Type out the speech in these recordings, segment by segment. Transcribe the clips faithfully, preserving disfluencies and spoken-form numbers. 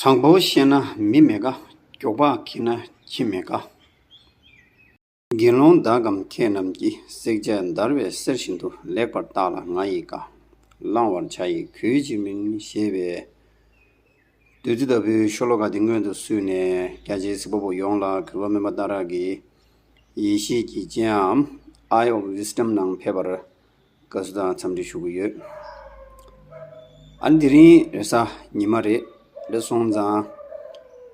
དང་པོ་བཤད་ན་མི་མེད་ཀ། མགྱོགས་པ་འཁྱེར་ན་ཁྱི་མེད་ཀ། དགེ་སློང་དག་གམ་མཁས་རྣམས་ཀྱིས། བསྲེག་བཅད་འདར་བའི་གསེར་བཞིན་དུ། ལེགས་པར་བརྟགས་ལ་ང་ཡི་བཀའ། བླང་བར་བྱ་ཡི་གུས་ཀྱིས་མིན། ཞེས་པའི་བདུད་རྩི་ལྟ་བུའི་ཤོ་ལོ་ཀ་འདི་སྔོན་དུ་བསུས་ནས། རྒྱ་ཆེའི་གཟིགས་པ་པོ་ཡོངས་ལ་གུས་པ་སྨོན་པ་ལྟར་གྱི་ཡེ་ཤེས་ཀྱི་སྤྱན་འམ་Eye of Wisdom ནང་ཕེབས་པར་དགའ་བསུ་དང་འཚམས་འདྲི་ཞུ་གི་ཡོད། ཨ་ནི་དེ་རིང་རེས་གཟའ་ཉི་མ་རེད། རེད་སོང་ཙང་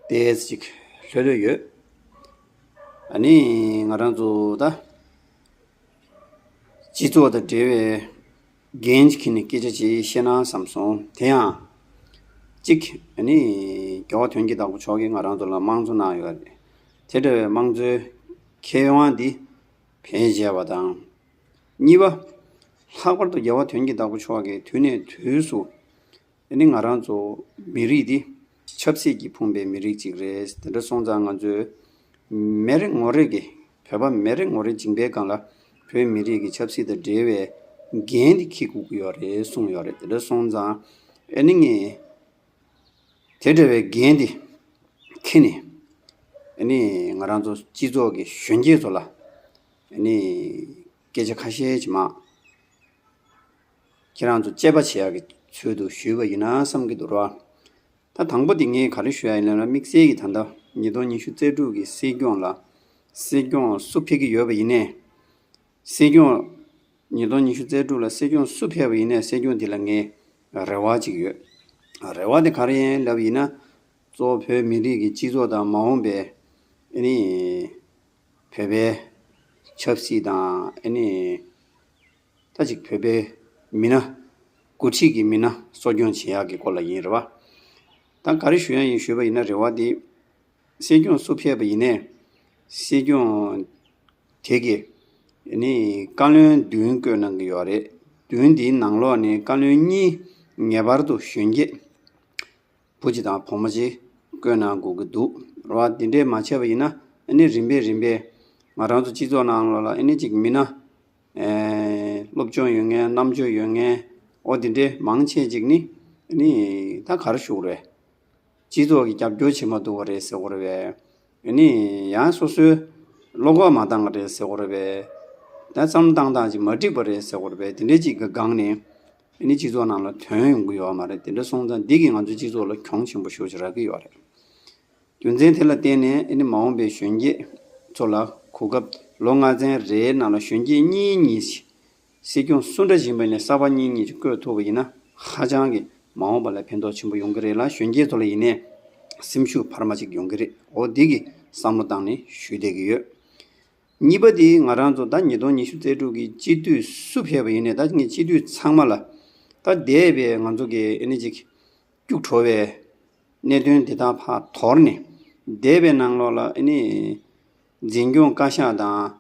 ཏོག་ཙམ་ཅིག་ལྷོད་ལྷོད་ཡོད། ཨ་ནི་ང་རང་ཚོ་ད་སྤྱི་ཚོགས་དང་འབྲེལ་བའི་འགན་ཅིག་འཁྱེར་ནས་སྐད་ཆ་ཅིག་བཤད་ན་བསམ་སོང་། དེ་ཡང་གཅིག་ཨ་ནི་རྒྱལ་བ་དོན་གྱི་བདག་པོ་མཆོག་གིས་ང་རང་ཚོ་ལ་དམངས་གཙོ་གནང་ཡོད་རེད། དེ་འདྲ་བའི་དམངས་གཙོའི་ཁེ་དབང་འདི་བེད་སྤྱད་པ་དང་། གཉིས་པ། ལྷག་པར་དུ་རྒྱལ་བ་དོན་གྱི་བདག་པོ་མཆོག་གིས་དུས་ནས་དུས་སུ་ཨ་ནི་ང་རང་ཚོ་མི་རིགས་འདི་ཆབ་སྲིད་ཀྱིས་ཕུང་པའི་མི་རིགས་ཅིག་རེད། དེ་འདྲ་སོང་ཙང་ང་ཚོས་མི་རེ་ངོ་རེ་གི་བོད་པ་མི་རེ་ངོ་རེ་མཇིང་པའི་སྒང་ལ་བོད་མི་རིགས་ཀྱི་ཆབ་སྲིད་དང་འབྲེལ་བའི་འགན་འདི་འཁྱེར་དགོས་ཀྱི་ཡོད་རེད་གསུངས་ཡོད་རེད། དེ་འདྲ་སོང་ཙང་ཨ་ནི་ངས་དེ་འདྲ་བའི་འགན་འདི་འཁྱེར་ནས་ཨ་ནི་ང་རང་ཚོ་སྤྱི་ཚོགས་ཀྱི་གཞོན་སྐྱེས་ཚོ་ལ་ཨ་ནི་སྐད་ཆ་ཁ་ཤས་ཅིག་མར་ཁྱེད་རང་ཚོ་དཔྱད་པ་བྱེད་ཡག་གི་ཚུལ་དུ་ཞུས་པ་ཡིན་ན་བསམ་གྱི་འདུག་ར། ད་དང་པོ་དེ་ངས་ག་རེ་ཞུ་ཡ་ཡིན་ལབ་ན། དམིགས་བསལ་གྱི་ད་ལྟ་ཉིས་སྟོང་ཉི་ཤུ་རྩ་དྲུག་གི་སྲིད་སྐྱོང་ལ་སྲིད་སྐྱོང་སུ་ཕེབས་ཀྱི་ཡོད་པ་ཡིན་ནའི། སྲིད་སྐྱོང་ཉིས་སྟོང་ཉི་ཤུ་རྩ་དྲུག་ལ་སྲིད་སྐྱོང་སུ་ཕེབས་པ་ཡིན་ནའི་སྲིད་སྐྱོང་དེ་ལ་ངས་རེ་བ་ཅིག་ཡོད། རེ་བ་དེ་ག་རེ་ཡིན་ལབ་ཡིན་ན། གཙོ་བོ་བོད་མི་རིགས་ཀྱི་སྤྱི་ཚོགས་དང་མ་འོངས་པའི་ཨ་ནི་བོད་པའི་ཆབ་སྲིད་དང་ཨ་ནི་ད་ཅིག་བོད་པའི་མི་སྣ་འགོ་ཁྲིད་ཀྱི་མི་སྣ་གསོ་སྐྱོང་བྱེད་ཡག་གི་སྐོར་ལ་ཡིན་རེད་བ། ད་ག་རེ་ཞུ་ཡ་ཡིན་ཞུས་པ་ཡིན་ན། རེ་བ་འདི་སྲིད་སྐྱོང་སུ་ཕེབས་པ་ཡིན་ནའི་སྲིད་སྐྱོང་དེ་གིས་ཨ་ནི་བཀའ་བློན་བདུན་བསྐོས་གནང་གི་ཡོད་རེད། བདུན་འདིའི་ནང་ལོགས་ནས་བཀའ་བློན་གཉིས་ངེས་པར་དུ་གཞོན་སྐྱེས་བུ་གཅིག་དང་བུ་མོ་གཅིག་བསྐོས་གནང་དགོས་ཀྱི་འདུག་ར་བ། འདི་འདྲས་མ་བྱས་པ་ཡིན་ན་ཨ་ནི་རིམ་པས་རིམ་པས་ང་རང་ཚོ་སྤྱི་ཚོགས་ནང་ལོགས་ལ་ཨ་ནི་ཅིག་མི་སྣ་ཨེ་སློབ་སྦྱོང་ཡོད་མཁན། རྣམ་དཔྱོད་ཡོད་མཁན། འོ་འདི་འདྲས་མང་ཆེ་ཅིག་ནི་ཨ་ནི་ད་ག་རེ་ཞུ་དགོས་རེད། སྤྱི་ཚོགས་ཀྱི་རྒྱབ་སྐྱོར་བྱེད་མ་ཐུབ་པ་རེད་ཟེར་དགོས་རེད་པས། ཨ་ནི་ཡང་སོ་སོའི་བློ་ཁོག་མ་འདང་བ་རེད་ཟེར་དགོས་རེད་པས། ད་བསམ་བློ་བཏང་སྟངས་ཅིག་མ་འགྲིག་པ་རེད་ཟེར་དགོས་རེད་པས། དེ་འདྲའི་ཅིག་གི་སྒང་ནས་ཨ་ནི་སྤྱི་ཚོགས་ནང་ལ་ཐོན་ཡོང་གི་ཡོད་མ་རེད། དེ་འདྲ་སོང་ཙང་འདི་གིས་ང་ཚོའི་སྤྱི་ཚོགས་ལ་གྱོང་ཆེན་པོ་ཞེ་པོ་ཅིག་རག་གི་ཡོད་རེད། རྒྱུ་མཚན་དེ་ལ་བརྟེན་ནས་ཨ་ནི་མ་འོངས་པའི་གཞོན་སྐྱེས་ཚོ་ལ་གོ་སྐབས་ལོ་ལྔ་ཚན་རེའི་ནང་ལ་གཞོན་སྐྱེས་གཉིས་གཉིས་ཤིག་སྲིད་སྐྱོང་སུ་འདྲ་ཡིན་པ་ནས་གསར་པ་གཉིས་གཉིས་ཅིག་བསྐོས་ཐུབ་པ་ཡིན་ན་ཧ་ཅང་གི་མ་འོངས་པ་ལ་ཕན་ཐོགས་ཆེན་པོ་ཡོང་གི་རེད་ལ། གཞོན་སྐྱེས་ཚོ་ལ་ཡིན་ནའི་སེམས་ཤུགས་འཕར་མ་ཅིག་ཡོང་གི་རེད། འོ་འདི་གི་བསམ་བློ་བཏང་ནས་ཞུས་བསྡད་ཀྱི་ཡོད། གཉིས་པ་དེ་ང་རང་ཚོ་ད་ཉིས་སྟོང་ཉི་ཤུ་རྩ་དྲུག་གི་སྤྱི་འཐུས་སུ་ཕེབས་པ་ཡིན་ནའི་ད་ངས་སྤྱི་འཐུས་ཚང་མ་ལ་ད་འདས་པའི་ང་ཚོ་གི་ཨ་ནི་ཅིག་སྐྱུག་བྲོ་བའི་གནད་དོན་དེ་དག་ཕར་དོར་ནས། འདས་པའི་ནང་ལོགས་ལ་ཨ་ནི་འཛིན་སྐྱོང་བཀའ་ཤག་དང་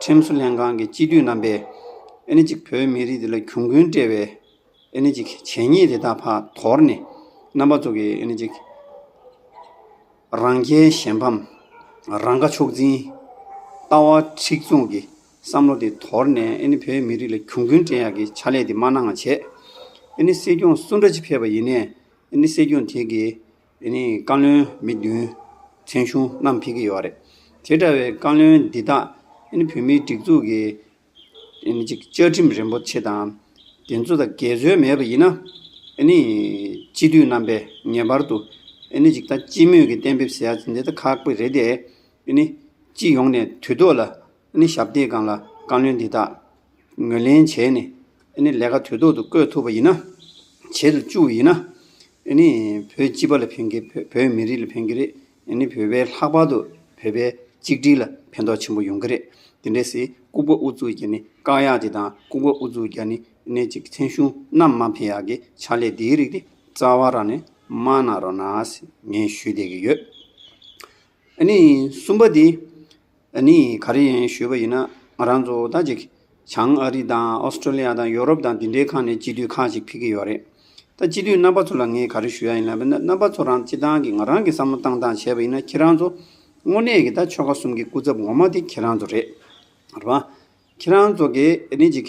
ཁྲིམས་བཟོ་ལྷན་ཁང་གི་སྤྱི་འཐུས་རྣམ་པས་ཨ་ནི་ཅིག་བོད་མི་རིགས་འདི་ལ་གྱོང་གུན་སྤྲད་པའི་ཨ་ནི་ཅིག་བྱས་ཉེས་དེ་དག་ཕར་དོར་ནས། རྣམ་པ་ཚོ་གི་ཨ་ནི་ཅིག་རང་རྒྱལ་གཞན་ཕམ། རང་ཁ་ཕྱོགས་འཛིན། ལྟ་བ་མཁྲེགས་བཟུང་གི་བསམ་བློ་དེ་དོར་ནས། ཨ་ནི་བོད་མི་རིགས་ལ་གྱོང་གུན་སྤྲད་ཡག་གི་ཕྱག་ལས་དེ་མ་གནང་བ་བྱས། ཨ་ནི་སྲིད་སྐྱོང་སུ་འདྲ་ཅིག་ཕེབས་པ་ཡིན་ནའི་ཨ་ནི་སྲིད་སྐྱོང་དེ་གིས་ཨ་ནི་བཀའ་བློན་མི་བདུན་མཚན་གཞུང་བསྣམས་ཕེབས་ཀྱི་ཡོད་རེད། དེ་འདྲ་བའི་བཀའ་བློན་འདི་དག་ཨ་ནི་བོད་མིའི་སྒྲིག་འཛུགས་ཀྱི་ཨ་ནི་ཅིག་བཅའ་ཁྲིམས་རིན་པོ་ཆེ་དང་དེ་ཚོ་དང་འགལ་འཛོལ་མེད་པ་ཡིན་ན། ཨ་ནི་སྤྱི་འཐུས་རྣམ་པས་ངེས་པར་དུ་ཨ་ནི་ཅིག་ད་སྤྱི་མོས་ཀྱི་གཏན་འབེབས་ཟེར་ཡ་འདི་ད་ཁག་པོ་རེད་དེ། ཨ་ནི་སྤྱི་ཡོངས་ནས་དུས་ཐོག་ལ་ཨ་ནི་ཞབས་སྟེགས་སྒང་ལ་བཀའ་བློན་འདི་དག་ངོས་ལེན་བྱས་ནས། ཨ་ནི་ལས་ཀ་དུས་ཐོག་ཏུ་བསྐོས་ཐུབ་པ་ཡིན་ན། བྱེད་དུ་བཅུག་པ་ཡིན་ན། ཨ་ནི་བོད་སྤྱི་པ་ལ་ཕན་གི། བོད་བོད་མི་རིགས་ལ་ཕན་གི་རེད། ཨ་ནི་བོད་པའི་ལྷག་པར་དུ་བོད་པའི་གཅིག་སྒྲིལ་ལ་ཕན་ཐོགས་ཆེན་པོ་ཡོང་གི་རེད། དེ་འདྲས་སེ་ལྐུགས་པ་ཨུ་ཚུགས་བརྒྱབ་ནས། བཀག་ཡག་དེ་དང་ལྐུགས་པ་ཨུ་ཚུགས་བརྒྱབ་ནས་ཨ་ནི་ཅིག་མཚན་གཞུང་བསྣམས་མ་ཕེབས་ཡག་གི་ཕྱག་ལས་དེའི་རིགས་དེ་རྩ་བ་རང་ནས་མ་གནང་རོགས་གནང་ཟེར་ངས་ཞུས་བསྡད་ཀྱི་ཡོད། ཨ་ནི་གསུམ་པ་དེ། ཨ་ནི་ག་རེ་ཡིན་ཞུས་པ་ཡིན་ན། ང་རང་ཚོ་ད་ཅིག་བྱང་ཨ་རི་དང་ཨོ་སི་ཀྲོ་ལི་ཡ་དང་ཡོ་རོབ་དང་དེ་འདྲའི་ཁག་ནས་སྤྱི་འཐུས་ཁག་ཅིག་ཕེབས་ཀྱི་ཡོད་རེད། ད་སྤྱི་འཐུས་རྣམ་པ་ཚོ་ལ་ངས་ག་རེ་ཞུ་ཡ་ཡིན་ལབ་ན། རྣམ་པ་ཚོ་རང་སྤྱི་བཏང་གི་ང་རང་གི་བསམ་བློ་བཏང་སྟངས་བྱས་པ་ཡིན་ན། ཁྱེད་རང་ཚོ་དངོས་གནས་ཀྱི་ད་ཆོལ་ཁ་གསུམ་གྱི་སྐུ་ཚབ་ངོ་མ་དེ་ཁྱེད་རང་ཚོ་རེད། རེད་པ། ཁྱེད་རང་ཚོ་གིས་ཨ་ནི་ཅིག་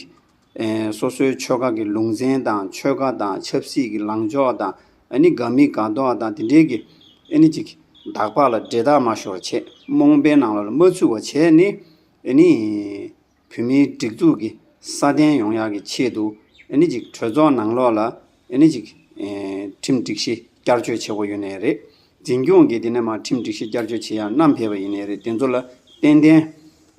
ཨེ་སོ་སོའི་ཆོལ་ཁ་གི་ལུང་ཚན་དང་། ཆོལ་ཁ་དང་ཆབ་སྲིད་ཀྱི་ལངས་ཕྱོགས་དང་། ཨ་ནི་དགའ་མི་དགའ་མདོག་དང་དེ་འདྲའི་གི་ ཨེ་ནི་ཅིག་བདག་པ་ལ་འབྲེལ་ཐག་མ་ཤོར་བ་བྱས། རྨོངས་པའི་ནང་ལོགས་ལ་མ་ཚུད་པ་བྱས་ནས། ཨེ་ནི་བོད་མིའི་སྒྲིག་འཛུགས་ཀྱི་སྲ་བརྟན་ཡོང་ཡག་གི་ཆེད་དུ། ཨེ་ནི་ཅིག་གྲོས་ཚོགས་ནང་ལོགས་ལ། ཨེ་ནི་ཅིག་ཨེ་ཁྲིམས་སྒྲིག་གཞི་བསྐྱར་བཅོས་བྱེད་དགོས་ཡོད་ནའི་རེད། འཛིན་སྐྱོང་གིས་དེ་ནས་མར་ཁྲིམས་སྒྲིག་གཞི་བསྐྱར་བཅོས་བྱེད་ཡག་བསྣམས་ཕེབས་པ་ཡིན་ནའི་རེད། དེ་ཚོ་ལ་ཏན་ཏན་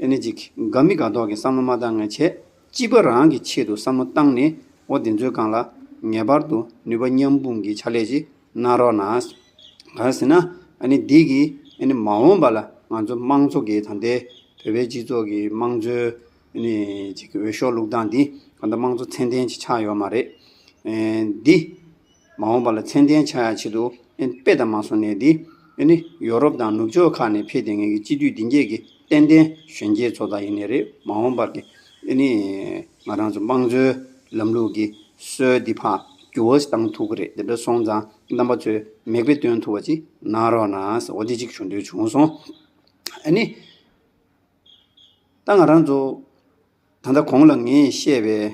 ཨེ་ནི་ཅིག་དགའ་མི་དགའ་མདོག་གི་བསམ་བློ་མ་བཏང་ངས་བྱས། སྤྱི་པ་རང་གི་ཆེད་དུ་བསམ་བློ་བཏང་ནས། འོ་དེ་ཚོའི་སྒང་ལ་ངེས་པར་དུ་ནུས་པ་མཉམ་སྤུངས་ཀྱི་ཕྱག་ལས་ཅིག་གནང་རོགས་གནང་། གང་ཟེར་ན། ཨ་ནི་འདི་གིས་ཨ་ནི་མ་འོངས་པ་ལ་ང་ཚོ་དམངས་གཙོ་གི་ད་ལྟའི་བོད་པའི་སྤྱི་ཚོགས་ཀྱི་དམངས་གཙོའི་ཨ་ནི་ཅིག་འོས་ཤོག་བླུགས་སྟངས་འདི་གང་ལྟར་དམངས་གཙོ་ཚད་ལྡན་ཅིག་ཆགས་ཡོད་མ་རེད། ཨེ་འདི་མ་འོངས་པ་ལ་ཚད་ལྡན་ཆགས་ཡག་ཆེད་དུ། ཨེ་དཔེ་ལྟ་མ་སོང་ནས་འདི་ཨེ་ནི་ཡོ་རོབ་དང་ནུབ་ཕྱོགས་ཁག་ནས་ཕེབས་བསྡད་མཁན་གྱི་སྤྱི་འཐུས་འདི་གས་ཀྱིས་ཏན་ཏན་གཞོན་སྐྱེས་ཚོ་དང་ཡིན་ནའི་རེད། མ་འོངས་པར་གྱི་ཨེ་ནི་ང་རང་ཚོ་དམངས་གཙོའི་ལམ་ལུགས་ཀྱི་སྲོལ་འདི་ཕར་འགྱུར་བ་ཞིག་བཏང་ཐུབ་ཀྱི་རེད། དེ་འདྲ་སོང་ཙང་རྣམ་པ་ཚོས་མིག་དཔེ་སྟོན་ཐུབ་པ་ཅིག་གནང་རོགས་གནང་ཟེར། འོ་དེ་ཅིག་ཞུ་འདོད་བྱུང་སོང་། ཨ་ནི། ད་ང་རང་ཚོ་ད་ལྟ་གོང་ལ་ངས་བཤད་པའི།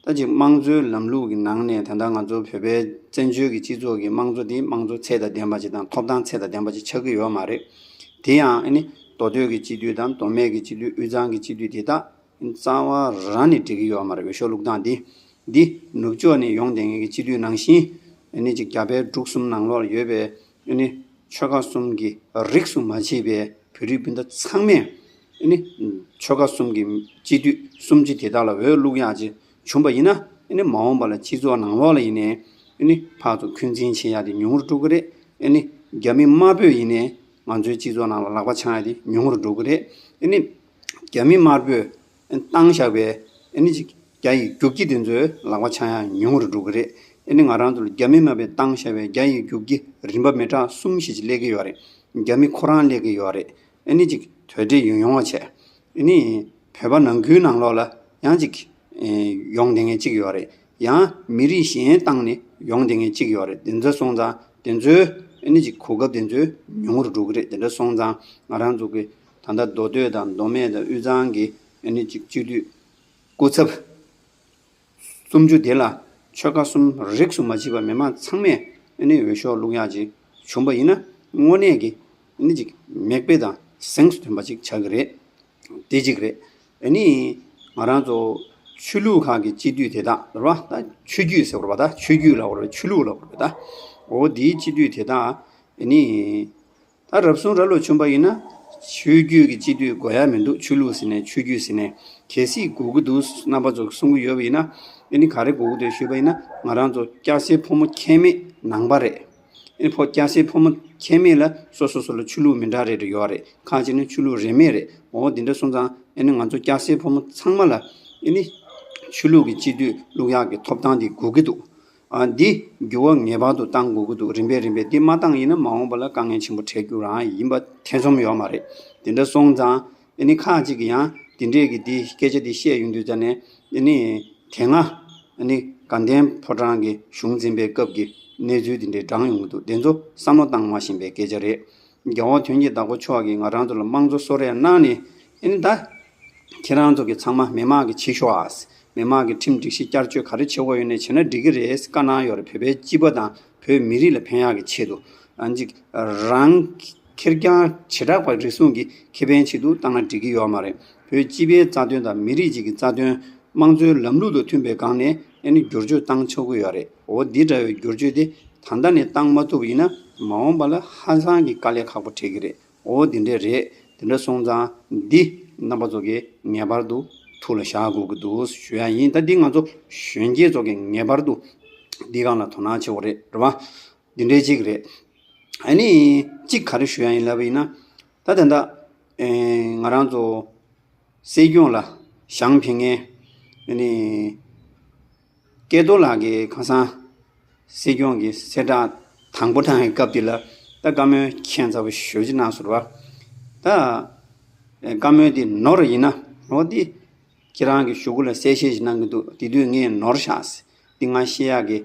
ད་ཅིག་དམངས་གཙོའི་ལམ་ལུགས་ཀྱི་ནང་ནས་ད་ལྟ་ང་ཚོ་བོད་པའི་བཙན་བྱོལ་གྱི་སྤྱི་ཚོགས་ཀྱི་དམངས་གཙོ་འདི་དམངས་གཙོ་ཚད་དང་ལྡན་པ་ཅིག་དང་ཐོབ་ཐང་ཚད་དང་ལྡན་པ་ཅིག་ཆགས་ཀྱི་ཡོད་མ་རེད། དེ་ཡང་ཨ་ནི་མདོ་སྟོད་ཀྱི་སྤྱི་འཐུས་དང་མདོ་སྨད་ཀྱི་སྤྱི་འཐུས། དབུས་གཙང་གི་སྤྱི་འཐུས་དེ་དག་རྩ་བ་རང་ནས་འགྲིག་གི་ཡོད་མ་རེད། འོས་ཤོག་བླུགས་སྟངས་འདི། འདི་ནུབ་ཕྱོགས་ནས་ཡོང་བསྡད་མཁན་གྱི་སྤྱི་འཐུས་ནང་བཞིན། ཨ་ནི་ཅིག་རྒྱ་བལ་འབྲུག་གསུམ་ནང་ལོགས་ལ་ཡོད་པའི་ཨ་ནི་ཆོལ་ཁ་གསུམ་གྱི་རིགས་སུ་མ་ཆད་པའི་བོད་རིགས་སྤུན་ཟླ་ཚང་མས། ཨ་ནི་ཆོལ་ཁ་གསུམ་གྱི་སྤྱི་འཐུས་སུམ་ཅུ་དེ་དག་ལ་འོས་བླུག་ཡག་ཅིག་བྱུང་པ་ཡིན་ན། ཨ་ནི་མ་འོངས་པ་ལ་སྤྱི་ཚོགས་ནང་ལོགས་ལ་ཡིན་ནའི་ཨ་ནི་ཕར་ཚུར་འཁོན་འཛིན་བྱེད་ཡག་དེ་ཉུང་རུ་འགྲོ་གི་རེད། ཨ་ནི་རྒྱ་མི་དམར་པོས་ཡིན་ནའི་ང་ཚོའི་སྤྱི་ཚོགས་ནང་ལ་ལག་པ་འཆང་ཡག་དེ་ཉུང་རུ་འགྲོ་གི་རེད། ཨ་ནི་རྒྱ་མི་དམར་པོས་བཏང་བཞག་པའི་ཨ་ནི་ཅིག་རྒྱ་ཡི་རྒྱུག་ཁྱི་དེ་ཚོའི་ལག་པ་འཆང་ཡག་ཉུང་རུ་འགྲོ་གི་རེད། ཨ་ནི་ང་རང་ཚོ་ལ་རྒྱ་མི་དམར་པོས་བཏང་བཞག་པའི་རྒྱ་ཡི་རྒྱུག་ཁྱི་རིམ་པ་མི་དྲག་གསུམ་ཞིག་ཅིག་སླེབས་ཀྱི་ཡོད་རེད། རྒྱ་མི་ཁོ་རང་སླེབས་ཀྱི་ཡོད་རེད། ཨ་ནི་ཅིག་དོལ་འདྲེ་ཡོང་ཡོང་བ་བྱས། ཨ་ནི་བོད་པ་ནང་ཁུལ་ནང་ལོགས་ལ་ཡང་ཅིག་ཨེ་ཡོང་བསྡད་མཁན་ཅིག་ཡོད་རེད། ཡང་མི་རིགས་གཞན་བཏང་ནས་ཡོང་བསྡད་མཁན་ཅིག་ཡོད་རེད། དེ་ཚོ་སོང་ཙང་དེ་ཚོའི་ཨ་ནི་ཅིག་གོ་སྐབས་དེ་ཚོ་ཉུང་རུ་འགྲོ་གི་རེད། དེ་འདྲ་སོང་ཙང་ང་རང་ཚོ་གི་ད་ལྟ་མདོ་སྟོད་དང་མདོ་སྨད་དང་དབུས་གཙང་གི་ཨ་ནི་ཅིག་སྤྱི་འཐུས་སྐུ་ཚབ་སུམ་ཅུ་དེ་ལ་ཆོལ་ཁ་གསུམ་རིགས་སུ་མ་ཕྱེ་བ་མི་མང་ཚང་མས་ཨ་ནི་འོས་ཤོག་བླུག་ཡག་ཅིག་བྱུང་པ་ཡིན་ན། དངོས་གནས་ཀྱི་ཨ་ནི་ཅིག་མིག་དཔེ་དང་གཟེངས་སུ་ཐོན་པ་ཅིག་ཆགས་ཀྱི་རེད། དེ་གཅིག་རེད། ཨ་ནི་ང་རང་ཚོ་ཆོས་ལུགས་ཁག་གི་སྤྱི་འཐུས་དེ་དག་རེད་པ། ད་ཆོས་བརྒྱུད་ཟེར་བ་རེད་པ། ད་ཆོས་བརྒྱུད་ལབ་དགོས་རེད་པ། ཆོས་ལུགས་ལབ་དགོས་རེད་པ། ད་འོ་དེའི་སྤྱི་འཐུས་དེ་དག་ཨ་ནི། ད་རབ་བྱུང་ར་ལོ་ཆུང་པ་ཡིན་ན་ཆོས་བརྒྱུད་ཀྱི་སྤྱི་འཐུས་དགོས་ཡ་མི་འདུག་ཆོས་ལུགས་ཟེར་ནས་ཆོས་བརྒྱུད་ཟེར་ནས་གལ་སྲིད་དགོས་ཀྱི་འདུག་རྣམ་པ་ཚོ་གསུང་གི་ཡོད་པ་ཡིན་ན། ཨ་ནི་ག་རེ་དགོས་ཀྱི་འདུག་ཞུས་པ་ཡིན་ན། ང་རང་ཚོ་སྐྱ་སེར་ཕོ་མོ་ཁྱད་མེད་ནང་པ་རེད། ཨ་ནི་ཕོ་སྐྱ་སེར་ཕོ་མོ་ཁྱད་མེད་ལ་སོ་སོ་སོ་ལ་ཆོས་ལུགས་མི་འདྲ་རེ་རེ་ཡོད་རེད། ཁ་ཅིག་ནི་ཆོས་ལུགས་རིས་མེད་རེད། འོ་དེ་འདྲ་སོང་ཙང་ཨ་ནི་ང་ཚོ་སྐྱ་སེར་ཕོ་མོ་ཚང་མ་ལ་ཨ་ནི་ཆོས་ལུགས་ཀྱི་སྤྱི་འཐུས་བླུག་ཡག་གི་ཐོབ་ཐང་དེ་དགོས་ཀྱི་འདུག་ཨ་འདི་འགྱུར་བ་ངེས་པར་དུ་བཏང་དགོས་ཀྱི་འདུག་རིམ་པས་རིམ་པས་འདི་མ་བཏང་ཡིན་ན་མ་འོངས་པ་ལ་དཀའ་ངལ་ཆེན་པོ་འཕྲད་རྒྱུ་རང་ཡིན་པ་ཐེ་ཚོམ་ཡོད་མ་རེད། དེ་འདྲ་སོང་ཙང་ཨ་ནི་ཁག་ཅིག་གིས་ཡང་དེ་འདྲས་ཀྱི་འདི་སྐད་ཆ་འདི་བཤད་ཡོང་དུས་ཙ་ནས། ཨ་ནི་དེ་སྔ་ཨ་ནི་དགའ་ལྡན་ཕོ་བྲང་གི་གཞུང་འཛིན་པའི་སྐབས་ཀྱི་གནས་ཚུལ་དེ་འདྲས་བགྲངས་ཡོང་གི་འདུག་དེ་ཚོ་བསམ་བློ་བཏང་མ་ཤེས་པའི་སྐད་ཆ་རེད། རྒྱལ་བ་དོན་གྱི་བདག་པོ་མཆོག་གིས་ང་རང་ཚོ་ལ་དམངས་གཙོ་གསོལ་རས་གནང་ནས། ཨ་ནི་ད་ཁྱེད་རང་ཚོ་གི་ཚང་མ་མི་མང་གི་བྱེད་ཤོག་ཨ། མི་མང་གི་ཁྲིམས་སྒྲིག་གཞི་བསྐྱར་བཅོས་ག་རེ་བྱེད་དགོས་ཡོད་ནའི་བྱས་ན་འགྲིག་གི་རེད་བཀའ་གནང་ཡོད་རེད། བོད་པའི་སྤྱི་པ་དང་བོད་མི་རིགས་ལ་ཕན་ཡག་གི་ཆེད་དུ། ཨ་ནི་ཅིག་རང་ཁེར་རྐྱང་བྱེ་བྲག་པ་རེ་ཟུང་གི་ཁེ་ཕན་ཆེད་དུ་བཏང་ན་འགྲིག་གི་ཡོད་མ་རེད། བོད་སྤྱི་པའི་རྩ་དོན་དང་མི་རིགས་གཅིག་གི་རྩ་དོན་དམངས་གཙོའི་ལམ་ལུགས་དང་མཐུན་པའི་སྒང་ནས་ཨ་ནི་བསྒྱུར་བཅོས་བཏང་ཆོག་གི་ཡོད་རེད། འོ་འདི་འདྲ་བའི་བསྒྱུར་བཅོས་དེ་ད་ལྟ་ནས་བཏང་མ་ཐུབ་པ་ཡིན་ན་མ་འོངས་པ་ལ་ཧ་ཅང་གི་དཀའ་ལས་ཁག་པོ་འཕྲད་ཀྱི་རེད། འོ་འདི་འདྲས་རེད། དེ་འདྲ་སོང་ཙང་འདི་རྣམ་པ་ཚོ་གིས་ངེས་པར་དུ་ཐུགས་ལ་བཞག་དགོས་ཀྱི་འདུག་ཞུ་ཡ་ཡིན། ད་འདི་ང་ཚོ་གཞོན་སྐྱེས་ཚོ་གིས་ངེས་པར་དུ་འདི་སྒང་ལ་དོ་སྣང་བྱེད་དགོས་རེད། རེད་བ། འདི་འདྲའི་གཅིག་རེད། ཨ་ནི་གཅིག་ག་རེ་ཞུ་ཡ་ཡིན་ལབ་པ་ཡིན་ན། ད་ད་ལྟ་ཨེ་ང་རང་ཚོ་སྲིད་སྐྱོང་ལ་ཞང་ཕིང་ངེ་ཨ་ནི་སྐལ་རྡོར་ལགས་ཀྱིས་ཁ་སང་སྲིད་སྐྱོང་གི་གསལ་བསྒྲགས་དང་པོ་བཏང་བའི་སྐབས་དེ་ལ་ད་བཀའ་མོལ་ཁྱད་མཚར་པོ་ཞེ་པོ་ཅིག་གནང་སོང་བ། ད་ཨེ་བཀའ་མོལ་དེ་ནོར་ཡིན་ན་འོ་དེ་ཁྱེད་རང་གི་གཞུག་གུ་ལ་གསལ་བཤད་ཞིག་གནང་གི་འདུག་དེ་དུས་ངས་ནོར་བཞག་ཟེར། འདི་ང་བཤད་ཡག་གི་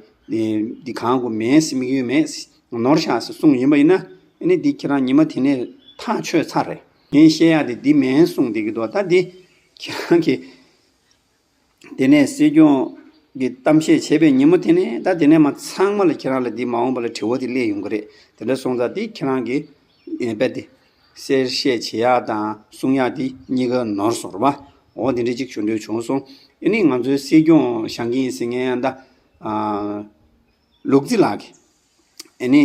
འདི་གང་དགོས་མེད་ཟེར། དམིགས་ཡུལ་མེད་ཟེར། ནོར་བཞག་ཟེར་གསུངས་ཡིན་པ་ཡིན་ན། ཨ་ནི་འདི་ཁྱེད་རང་ཉི་མ་དེ་ནས་ཐག་ཆོད་ཚར་རེད། ངས་བཤད་ཡག་དེ་འདི་མིན་གསུངས་བསྡད་ཀྱི་འདུག་ད་འདི་ཁྱེད་རང་གི་དེ་ནས་སྲིད་སྐྱོང་ གི་གཏམ་བཤད་བྱས་པའི་ཉིན་མོ་དེ་ནས་ད་དེ་ནས་མ་ཚང་མ་ལ་ཁྱེད་རང་ལ་འདི་མ་འོངས་པ་ལ་དྲི་བ་དེ་སླེབས་ཡོང་གི་རེད། དེ་འདྲ་སོང་ཙང་དེ་ཁྱེད་རང་གིས་ཨེ་དཔེ་དེ་གསལ་བཤད་བྱེད་ཡག་དང་གསུང་ཡག་དེ་གཉིས་ཀ་ནོར་སོང་རེད་པ། འོ་དེ་འདྲ་ཅིག་ཞུ་འདོད་བྱུང་སོང་། ཨེ་ནི་ང་ཚོའི་སྲིད་སྐྱོང་བཞེངས་ཀྱི་ཡིན་ཟེར་མཁན་ཡང་ད་ཨ་ལུག་རྫི་ལགས་ཀྱིས་ཨེ་ནི་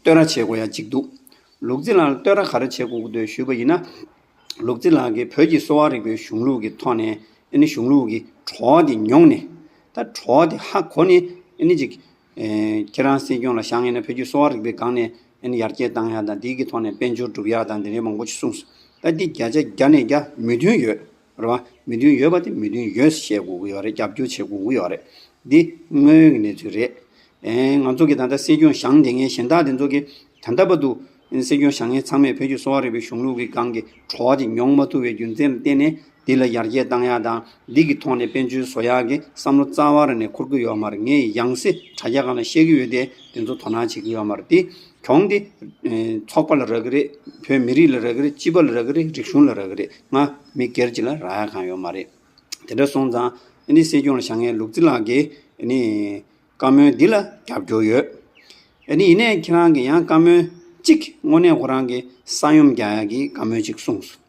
བསྟོད་ར་བྱེད་དགོས་ཡ་གཅིག་འདུག་ལུག་རྫི་ལགས་ལ་བསྟོད་ར་ག་རེ་བྱེད་དགོས་ཀྱི་འདུག་ཞུས་པ་ཡིན་ན། ལུག་རྫི་ལགས་ཀྱིས་བོད་ཀྱི་གསོ་བ་རིག་པའི་གཞུང་ལུགས་ཀྱི་ཐོག་ནས་ཨེ་ནི་གཞུང་ལུགས་ཀྱི་བྲོ་བ་དེ་མྱོང་ནས། ད་བྲོ་བ་དེ་ཧ་གོ་ནས་ཨེ་ནི་ཅིག་ཨེ་ཁྱེད་རང་སྲིད་སྐྱོང་ལ་བཞེངས་ཡིན་ན་བོད་ཀྱི་གསོ་བ་རིག་པའི་སྒང་ནས་ཨེ་ནི་ཡར་རྒྱས་བཏང་ཡ་དང་དེའི་གི་ཐོག་ནས་དཔལ་འབྱོར་སྒྲུབ་ཡ་དང་དེ་འདྲའི་མང་པོ་ཞིག་གསུངས་སོང་། ད་འདི་བརྒྱ་ཆ་བརྒྱ་ནས་བརྒྱ་མོས་མཐུན་ཡོད། རེད་བ། མོས་མཐུན་ཡོད་པ་དེ་མོས་མཐུན་ཡོད་ཟེར་བཤད་དགོས་ཀྱི་ཡོད་རེད། རྒྱབ་སྐྱོར་བྱེད་དགོས་ཀྱི་ཡོད་རེད། འདི་དངོས་ཡོད་ཀྱི་གནས་ཚུལ་རེད། ཨེ་ང་ཚོ་གི་ད་ལྟ་སྲིད་སྐྱོང་བཞེངས་བསྡད་མཁན་གཞན་དག་དེ་ཚོ་གི་ད་ལྟ་བར་དུ་སྲིད་སྐྱོང་བཞེངས་མཁན་ཚང་མས་བོད་ཀྱི་གསོ་བ་རིག་པའི་གཞུང་ལུགས་ཀྱི་སྒང་གི་བྲོ་བ་དེ་མྱོང་མ་ཐུབ་པའི་རྒྱུ་མཚན་ལ་བརྟེན་ནས་འདི་ལ་ཡར་རྒྱས་བཏང་ཡག་དང་འདི་གི་ཐོག་ནས་དཔལ་འབྱོར་བཟོ་ཡག་གི་བསམ་བློ་རྩ་བ་རང་ནས་འཁོར་གྱི་ཡོད་མ་རེད། ངས་ཡང་སེ་དྲ་རྒྱ་སྒང་ལ་བཤད་ཀྱི་ཡོད་དེ་དེ་ཚོ་དོ་སྣང་བྱེད་ཀྱི་ཡོད་མ་རེད་དེ། གྱོང་འདི། ཨེ་ཚོགས་པ་ལ་རག་གི་རེད། བོད་མི་རིགས་ལ་རག་གི་རེད། སྤྱི་པ་ལ་རག་གི་རེད། རིག་གཞུང་ལ་རག་གི་རེད། ང་མི་སྒེར་གཅིག་ལ་རག་ཡ་གང་ཡོད་མ་རེད། དེ་འདྲ་སོང་ཙང་ཨ་ནི་སྲིད་སྐྱོང་ལ་བཞེངས་མཁན་ལུག་རྫི་ལགས་ཀྱིས་ཨ་ནི་བཀའ་མོལ་འདི་ལ་རྒྱབ་སྐྱོར་ཡོད། ཨ་ནི་ཡིན་ནའི་ཁྱེད་རང་གིས་ཡང་བཀའ་མོལ་གཅིག་དངོས་གནས་ཁོ་རང་གི་ས་ཡོམ་རྒྱག་ཡ་གི་བཀའ་མོལ་གཅིག་གསུངས་སོང་།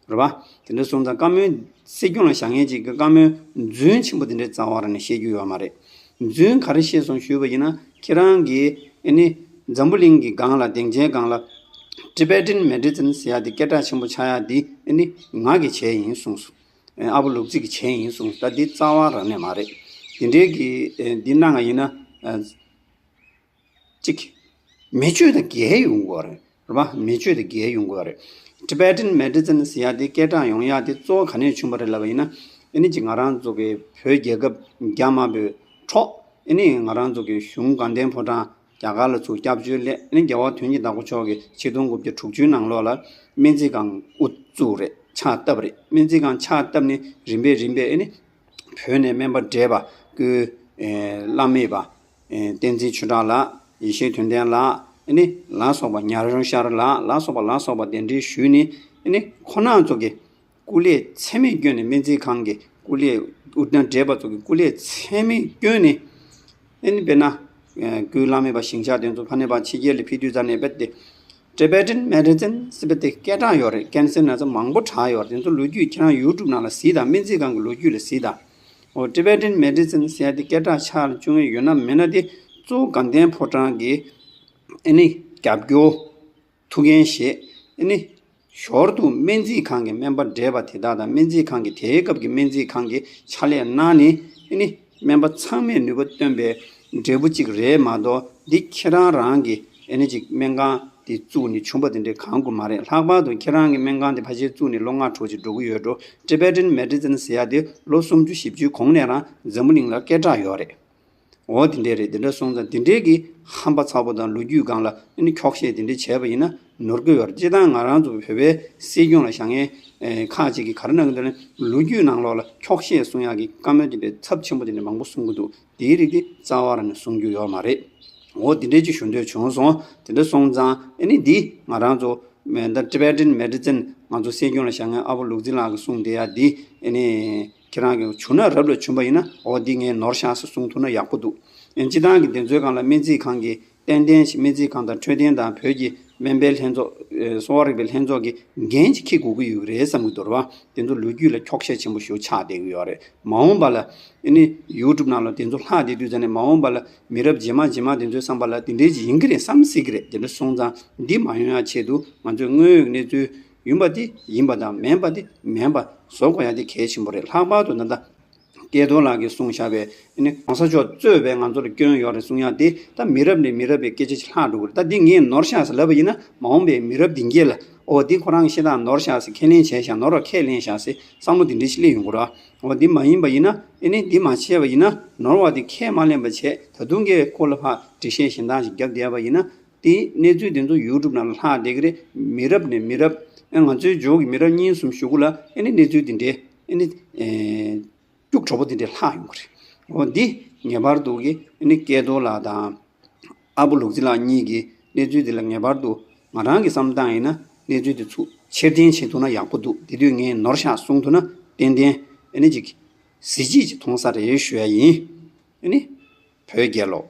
རེད་པ། དེ་འདྲ་སོང་ཙང་བཀའ་མོལ་སྲིད་སྐྱོང་ལ་བཞེངས་མཁན་ཅིག་གི་བཀའ་མོལ་རྫུན་ཆེན་པོ་དེ་འདྲའི་རྩ་བ་རང་ནས་བཤད་རྒྱུ་ཡོད་མ་རེད། རྫུན་ག་རེ་བཤད་སོང་ཞུས་པ་ཡིན་ན་ཁྱེད་རང་གིས་ཨ་ནི་འཛམ་བུ་གླིང་གི་སྒང་ལ་སྡིངས་ཆའི་སྒང་ལ་Tibetan Medicine་ཟེར་ཡ་དེ་སྐད་གྲགས་ཆེན་པོ་ཆགས་ཡ་དེ་ཨ་ནི་ང་གིས་བྱས་ཡིན་གསུངས་སོང་། ཨ་བུ་ལུག་རྫི་གིས་བྱས་ཡིན་གསུངས་སོང་། ད་འདི་རྩ་བ་རང་ནས་མ་རེད། དེ་འདྲའི་གི་འདི་གནང་བ་ཡིན་ན། གཅིག་མི་ཆོས་དང་འགལ་ཡོང་གི་ཡོད་རེད། རེད་པ། མི་ཆོས་དང་འགལ་ཡོང་གི་ཡོད་རེད། Tibetan Medicine་ཟེར་ཡ་དེ་སྐད་གྲགས་ཡོང་ཡ་དེ་གཙོ་བོ་ག་ནས་བྱུང་བ་རེད་ལབ་པ་ཡིན་ན། ཨ་ནི་ཅིག་ང་རང་ཚོ་གི་བོད་རྒྱལ་ཁབ་རྒྱ་དམར་པོའི་འཕྲོག་ཨ་ནི་ང་རང་ཚོ་གི་གཞུང་དགའ་ལྡན་ཕོ་བྲང་རྒྱ་གར་ལ་ཚུར་སྐྱབས་བཅོལ་སླེབས། ཨ་ནི་རྒྱལ་བ་དོན་གྱི་བདག་པོ་མཆོག་གིས་ཆིག་སྟོང་དགུ་བརྒྱ་དྲུག་ཅུའི་ནང་ལོགས་ལ་སྨན་རྩིས་ཁང་དབུ་བཙུགས་རེད། ཕྱག་བཏབ་རེད། སྨན་རྩིས་ཁང་ཕྱག་བཏབ་ནས་རིམ་པས་རིམ་པས་ཨ་ནི་བོད་ནས་སྨན་པ་བགྲེས་པ་ཀུན། ཨེ་བླ་མེད་པ། ཨེ་བསྟན་འཛིན་ཆོས་གྲགས་ལགས། ཡེ་ཤེས་དོན་ལྡན་ལགས། ཨ་ནི་ལ་སོགས་པ་ཉ་རོང་ཤར་ལགས། ལ་སོགས་པ་ལ་སོགས་པ་གདན་འདྲེན་ཞུས་ནས་ཨ་ནི་ཁོ་རང་ཚོ་གི་སྐུ་ལས་ཚད་མེད་བསྐྱོན་ནས་སྨན་རྩིས་ཁང་གི་སྐུ་ལས་དབུ་ཐང་བགྲེས་པ་ཚོ་གི་སྐུ་ལས་ཚད་མེད་བསྐྱོན་ནས་ཨ་ནི་དཔེར་ན། ཨེ་སྐུའི་བླ་མེད་པ་ཞིང་གཤེགས་དེ་ཚོ་ཕ་ནས་པ་ཕྱི་རྒྱལ་ལ་ཕེབས་དུས་ཙ་ནས་རྦད་དེ། Tibetan Medicine་ཟེར་བ་དེ་སྐད་གྲགས་ཡོད་རེད། ཀན་སར་ན་ཚ་མང་པོ་དྲག་ཡོད་རེད། དེ་ཚོ་ལོ་རྒྱུས་ཁྱེད་རང་YouTube་ནང་ལ་གཟིགས་དང་། སྨན་རྩིས་ཁང་གི་ལོ་རྒྱུས་ལ་གཟིགས་དང་། འོ་Tibetan Medicine་ཟེར་ཡ་དེ་སྐད་གྲགས་ཆགས་ལ་བཅུག་མཁན་ཡོད་ན་མེད་ན་དེ་གཙོ་བོ་དགའ་ལྡན་ཕོ་བྲང་གི་ཨ་ནི་རྒྱབ་སྐྱོར་ཐུགས་འགན་བཞེས། ཨ་ནི་ཞོར་དུ་སྨན་རྩིས་ཁང་གི་སྨན་པ་བགྲེས་པ་དེ་དག་དང་། སྨན་རྩིས་ཁང་གི་དེའི་སྐབས་ཀྱི་སྨན་རྩིས་ཁང་གི་ཕྱག་ལས་གནང་ནས་ཨ་ནི་སྨན་པ་ཚང་མས་ནུས་པ་བཏོན་པའི་འབྲས་བུ་གཅིག་རེད་མ་གཏོགས། འདི་ཁྱེད་རང་རང་གིས་ཨ་ནི་ཅིག་སྨན་ཁང་དེ་བཙུགས་ནས་བྱུང་བ་དེ་འདྲའི་གང་དགོས་མ་རེད། ལྷག་པར་དུ་ཁྱེད་རང་གི་སྨན་ཁང་དེ་ཕལ་ཆེར་བཙུགས་ནས་ལོ་ལྔ་དྲུག་ཅིག་འགྲོ་གི་ཡོད་འགྲོ། Tibetan Medicine་ཟེར་ཡ་དེ་ལོ་སུམ་ཅུ་བཞི་བཅུའི་གོང་ནས་རང་འཛམ་བུ་གླིང་ལ་སྐད་གྲགས་ཡོད་རེད། འོ་དེ་འདྲས་རེད། དེ་འདྲ་སོང་ཙང་དེ་འདྲས་ཀྱི་ཧམ་པ་ཚ་པོ་དང་ལོ་རྒྱུས་སྒང་ལ་ཨ་ནི་འཁྱོག་བཤད་དེ་འདྲས་བྱས་པ་ཡིན་ན་ནོར་གི་ཡོད་རེད། སྤྱིར་བཏང་ང་རང་ཚོ་བོད་པའི་སྲིད་སྐྱོང་ལ་བཞེངས་མཁན་ཁག་ཅིག་གིས་ག་རེ་གནང་གི་འདུག་ན། ལོ་རྒྱུས་ནང་ལོགས་ལ་འཁྱོག་བཤད་གསུང་ཡག་གི་བཀའ་མོལ་དེ་འདྲས་ཚབས་ཆེན་པོ་དེ་འདྲས་མང་པོ་གསུང་གི་འདུག་དེའི་རིགས་དེ་རྩ་བ་རང་ནས་གསུང་རྒྱུ་ཡོད་མ་རེད། འོ་དེ་འདྲས་ཅིག་ཞུ་འདོད་བྱུང་སོང་། དེ་འདྲ་སོང་ཙང་ཨ་ནི་འདི་ང་རང་ཚོ་མེ་ད་Tibetan Medicine་ང་ཚོ་སྲིད་སྐྱོང་ལ་བཞེངས་མཁན་ཨ་བུ་ལུག་རྫི་ལགས་ཀྱིས་གསུངས་བསྡད་ཡ་འདི་ཨ་ནི། ཁྱེད་རང་གིས་བྱུང་ན་རབ་ལ་བྱུང་བ་ཡིན་ན། འོ་འདི་ངས་ནོར་ཤག་ཟེར་གསུང་ཐུབ་ན་ཡག་པོ་འདུག་ཨེ་སྤྱིར་བཏང་གི་དེ་ཚོའི་སྒང་ལ་སྨན་རྩིས་ཁང་གི་ཏན་ཏན་ཞིག་སྨན་རྩིས་ཁང་དང་འཕྲོད་བསྟེན་དང་བོད་ཀྱི་སྨན་པའི་ལྷན་ཚོགས། ཨེ་གསོ་བ་རིག་པའི་ལྷན་ཚོགས་ཀྱི་འགན་ཅིག་འཁྱེར་དགོས་ཀྱི་ཡོད་རེད་བསམ་གྱི་འདུག་རེད་བ། དེ་ཚོ་ལོ་རྒྱུས་ལ་འཁྱོག་བཤད་ཆེན་པོ་ཞིག་ཆགས་བསྡད་ཀྱི་ཡོད་རེད། མ་འོངས་པ་ལ་ཨེ་ནི་YouTube་ནང་ལ་དེ་ཚོ་ལྷག་བསྡད་དུས་ཙ་ནས་མ་འོངས་པ་ལ་མི་རབས་རྗེས་མ་རྗེས་མ་དེ་ཚོའི་བསམ་པ་ལ་དེ་འདྲའི་ཅིག་ཡིན་གྱི་རེད་བསམ་སྲིད་ཀྱི་རེད། དེ་འདྲ་སོང་ཙང་འདི་མ་ཡོང་ཡ་ཆེད་དུ་ང་ཚོས་དངོས་ཡོད་གནས་ཚུལ་ཡིན་པ་དེ་ཡིན་པ་དང་། མིན་པ་དེ་མིན་པ་བཟོ་དགོས་ཡ་དེ་གལ་ཆེན་པོ་རེད། ལྷག་པར་དུ་ད་ལྟ་སྐལ་རྡོར་ལགས་ཀྱིས་གསུངས་བཞག་པའི་ཨ་ནི་གོང་ས་མཆོག་གཙོས་པའི་ང་ཚོ་ལ་སྐྱོན་ཡོད་རེད་གསུང་ཡ་དེ་ད་མི་རབས་ནས་མི་རབས་པའི་སྐད་ཆ་ཞིག་ལྷག་འགྲོ་གི་རེད། ད་འདི་ངས་ནོར་ཤག་ཟེར་ལབ་པ་ཡིན་ན། མ་འོངས་པའི་མི་རབས་འདི་གས་ལ་འོ་འདི་ཁོ་རང་གི་བཤད་སྟངས་ནོར་ཤག་ཟེར། ཁས་ལེན་བྱས་ཤག་ནོར་བ་ཁས་ལེན་ཤག་ཟེར་བསམ་བློ་འདི་འདྲ་ཞིག་སླེབས་ཡོང་གི་རེད། འོ་འདི་མ་ཡིན་པ་ཡིན་ན། ཨ་ནི་འདི་མ་བྱས་པ་ཡིན་ན་ནོར་བ་དེ་ཁས་མ་ལེན་པ་བྱས། ད་དུང་གས་ཁོ་ལ་ཕར་འགྲེལ་བཤད་གཞན་དག་ཞིག་བརྒྱབ་བསྡད་པ་ཡིན་ན། དེ་གནས་ཚུལ་དེ་ཚོ་YouTube་ནང་ལ་ལྷག་བསྡད་ཀྱི་རེད། མི་རབས་ནས་མི་རབས། ཨ་ང་ཚོའི་ཇོ་གི་མི་རབས་གཉིས་གསུམ་གཞུག་གུ་ལ་ཨ་ནི་གནས་ཚུལ་དེ་འདྲའི་ཨ་ནི་ཨེ་སྐྱུག་བྲོ་པོ་དེ་འདྲའི་ལྷག་ཡོང་གི་རེད། འོ་འདི་ངེས་པར་དུ་གི་ཨ་ནི་སྐལ་རྡོར་ལགས་དང་ཨ་བུ་ལུག་རྫི་ལགས་གཉིས་ཀྱིས་གནས་ཚུལ་དེ་ལ་ངེས་པར་དུ་ང་རང་གི་བསམ་སྟངས་ཡིན་ན་གནས་ཚུལ་དེ་ཚུར་ཕྱིར་འཐེན་བྱེད་ཐུབ་ན་ཡག་པོ་འདུག་དེ་དུས་ངས་ནོར་ཤག་གསུང་ཐུབ་ན་ཏན་ཏན་ཨ་ནི་ཅིག་གཟི་བརྗིད་ཅིག་མཐོང་ས་རེད་ཞུ་ཡ་ཡིན། ཨ་ནི་བོད་རྒྱལ་ལོ།